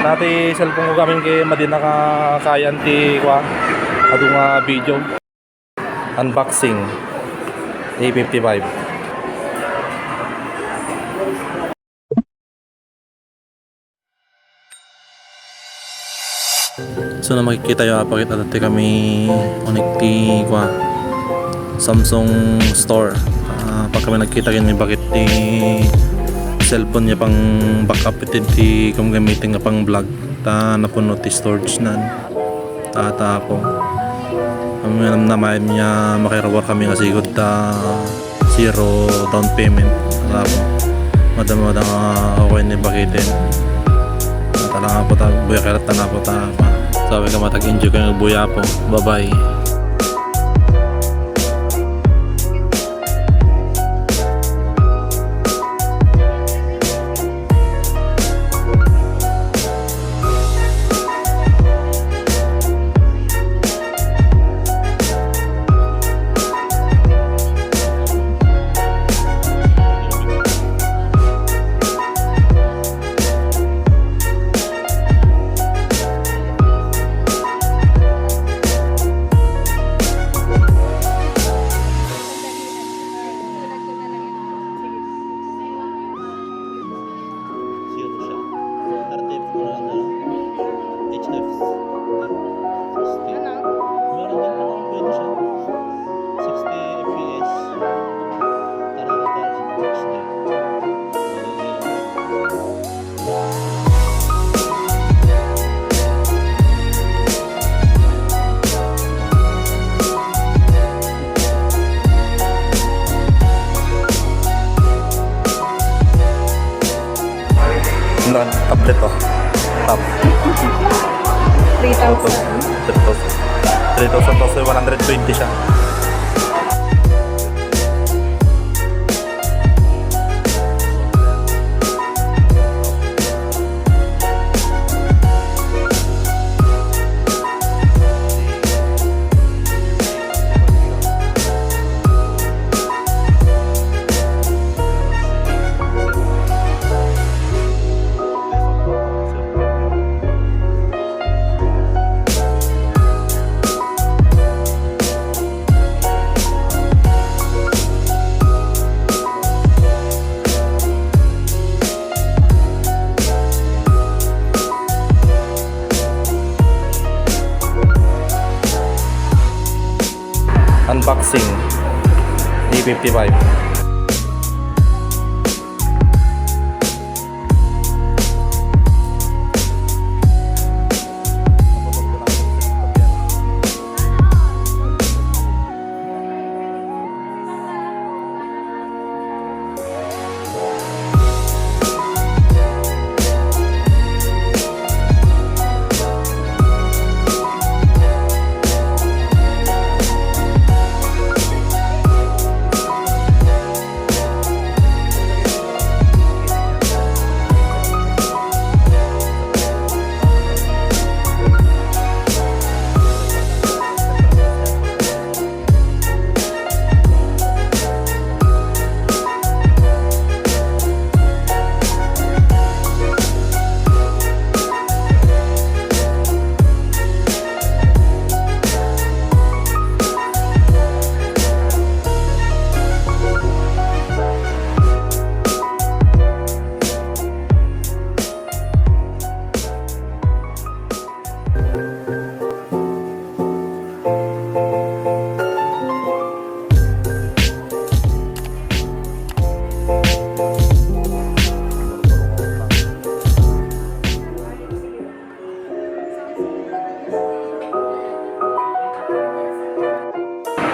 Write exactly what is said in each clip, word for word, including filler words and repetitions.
Dati cellphone ko gamin ket madi na ka-, kayat ti kua, adu nga video. Unboxing A fifty-five. So, no makikitayo, apakit, adda ti kami unik ti kua, Samsung store. Ah, pag kami nagkita ken ni bakit ti cellphone niya pang backup iti ti gamitem nga pang vlog. Ta napuno ti storage nan. Ta, ta apo. Ang namnamayan niya, makirubor kami nga sigud ta zero down payment. Ta apo. Madama da nga okay ni bakitin. Ta lang apo ta, buya kaya ta na apo ta. Sabi ka matag-enjoy kayo, buya po. Bye-bye. Zero siya. R T F ko na lang dala. H F. Sixty. Ano? Meron din pala ang pwede siya. Sixty F P S. Tara, tara, tara. Next na. Ano, tablet, oh. Tab. Three thousand. Three thousand. Three thousand pesos, one hundred twenty siya. Unboxing A fifty-five.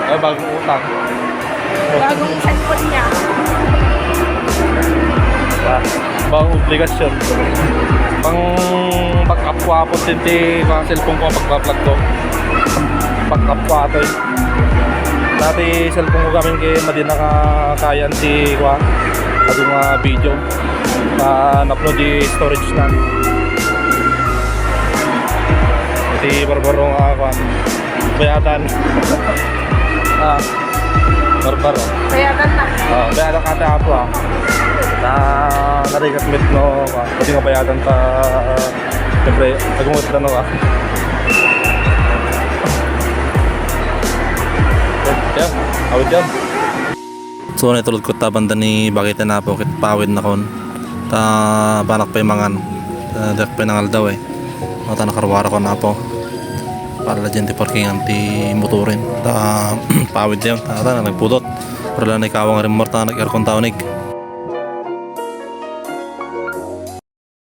Ay, bagong utang. Bagong cellphone niya. Ah, bagong obligasyon. Pang backup ko apon din ti mga cellphone ko, pagbablog ko. Backup ko ato eh. Dati cellphone ko gamin kay madi na ka-, kayat ti kua, adu nga video. Ah, napno di storage na. Iti barbaro nga kuan. Bayatan. Ah, barbaro. Bayatan na. Oh, bayatan ka ta apo, ah. Na, narigat met no, kuan. Pwede nga bayatan pa, Siyempre, agumot ka na ka. Yan, awit yan. So, naitulod ko ta banda ni bagay ti napo, ket paawidnakon. Ta, banak pay mangan. Ta, diak pay nangaldaw, eh. Mata nakaruarakon napo. Para la dyan ti parkingan ti motoren. Ta, paawid yan. Ta, ta, nagpudot. Pero la na ikaw nga rimor, ta, nag-aircon taon, eh.